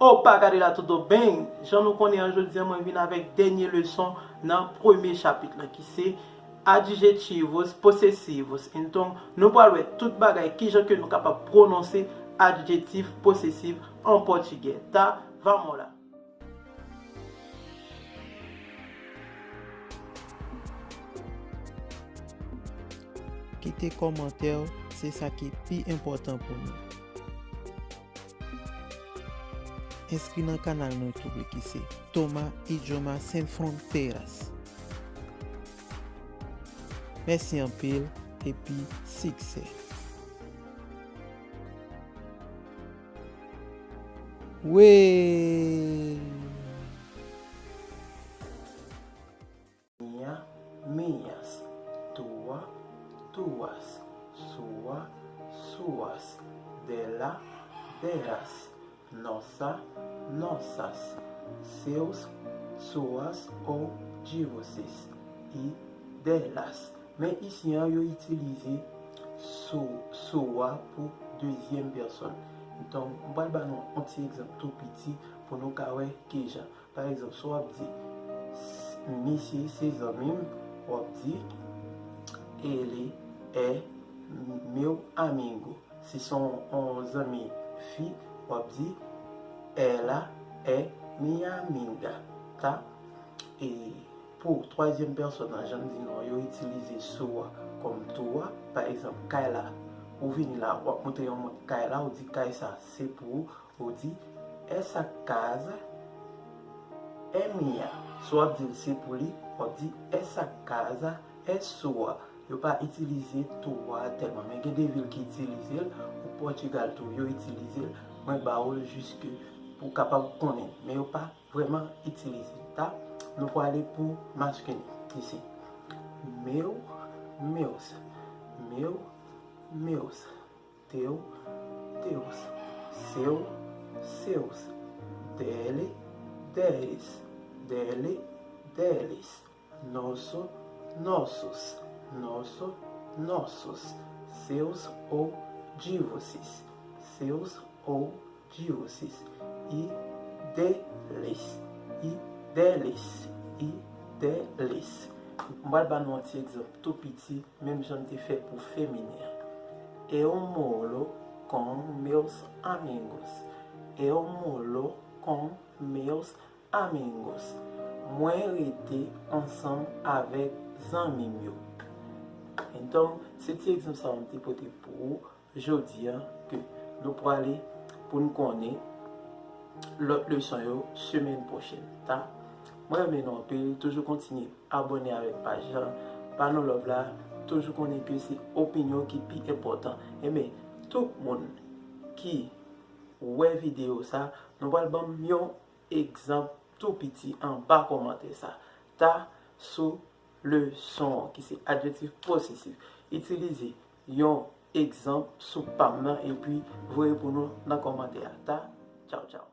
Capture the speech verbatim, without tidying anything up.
Opa, gade la, tudo bem? Jan nou konnen an, jodi a mwen vin avèk dènye leson nan premye chapit la, ki se adjetivos posesivos. Enton, nou pral wè tout bagay, kijan ke nou kapab pwononse adjetif posesif an pòtigè. Tá? Vamos lá. Kite kòmantè w, se sa ki pi enpòtan pou nou. Enskri nan kanal nou tou ki se Toma Idioma Sem Fronteiras. Mèsi anpil epi siksè. Wee! Minha, minhas. Tua, tuas. Sua, suas. Dela, delas. Nossa, nossas. Seus, suas ou de vocês. E delas. Men isi an, yo itilize sou, sua pou dezyèm pèsòn. Enton, m pral ba nou yon ti egzanp tou piti pou nou ka wè kijan. Pa egzanp, si w ap di, s-, misye se zanmi m, w ap di, ele é meu amigo. Si se yon, yon zanmi fi, w ap di, ela é minha amiga, tá? E pou twazyèm pèsòn nan, jan m di nou an, yo itilize sua kòm tua. Pa egzanp, kay la, ou vini la, w ap montre yon moun kay la, ou di, kay sa, se pou ou. Ou di, essa casa é minha. Si w ap di l se pou li, w ap di, essa casa é sua. Yo pa itilize tua tèlman, men gen de vil ki itilize l. Ou Pòtigal tou, yo itilize l. Mwen ba ou l jis ke pou w kapab konnen, men yo pa vrèman itilize l, tá? Nou prale pou maskilen, ki se meu, meus, meu, meus. Teu, teus. Seu, seus. Dele, deles. Dele, deles. Nosso, nossos. Nosso, nossos. Seus ou de vocês. Seus ou de vocês. E deles. E deles. E deles. M pral ba nou yon ti egzanp tou piti, menm jan m te fè pou feminen an. Eu moro com meus amigos. Eu moro com meus amigos. Mwen rete ansanm avèk zanmi m yo. Enton, se ti egzanp sa a m te pote pou ou jodi a, ke nou prale pou n konnen lòt leson yo semèn pwochèn, tá? Mwen renmen nou anpil, toujou kontinye abòne avèk paj la, ba nou love la, toujou konnen ke se opinyon ki pi enpòtan. Enben, tout moun ki wè videyo sa, nou pral ban m yon egzanp tou piti anba kòmantè sa, tá? Sou leson an, ki se adjektif posesif. Itilize yon egzanp sou pa m nan epi voye pou nou nan kòmantè a, tá? Tchaw, tchaw.